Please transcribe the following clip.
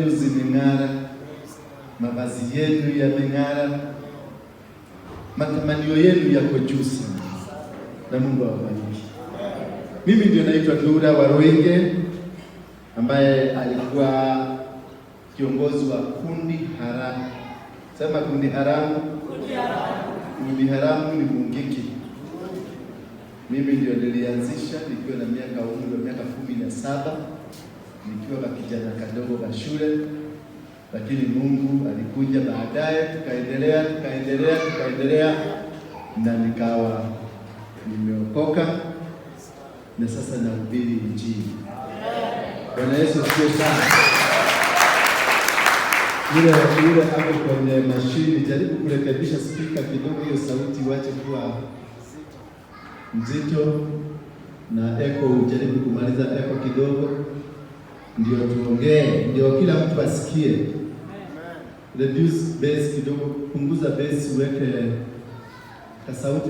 Zimeng'ara, mavazi yenu yameng'ara, matamanio yenu yako juu sana, na Mungu awabariki. Mimi ndio naitwa Ndura Waruinge ambaye alikuwa kiongozi wa kundi haramu. Sema kundi haramu. Kundi haramu ni Mungiki. Mimi ndio nilianzisha nikiwa na miaka umri wa miaka 17, nikiwa kijana kadogo ka shule, lakini Mungu alikuja baadaye, tukaendelea, tukaendelea, tukaendelea na nikawa nimeokoka na sasa nahubiri Injili. Bwana Yesu asifiwe sana. Yule yule ako kwenye mashini, jaribu kurekebisha spika kidogo, hiyo sauti iwache kuwa mzito, na echo ujaribu kumaliza echo kidogo, ndio tuongee, ndio kila mtu asikie. Reduce bass kidogo, punguza bass, uweke kasauti.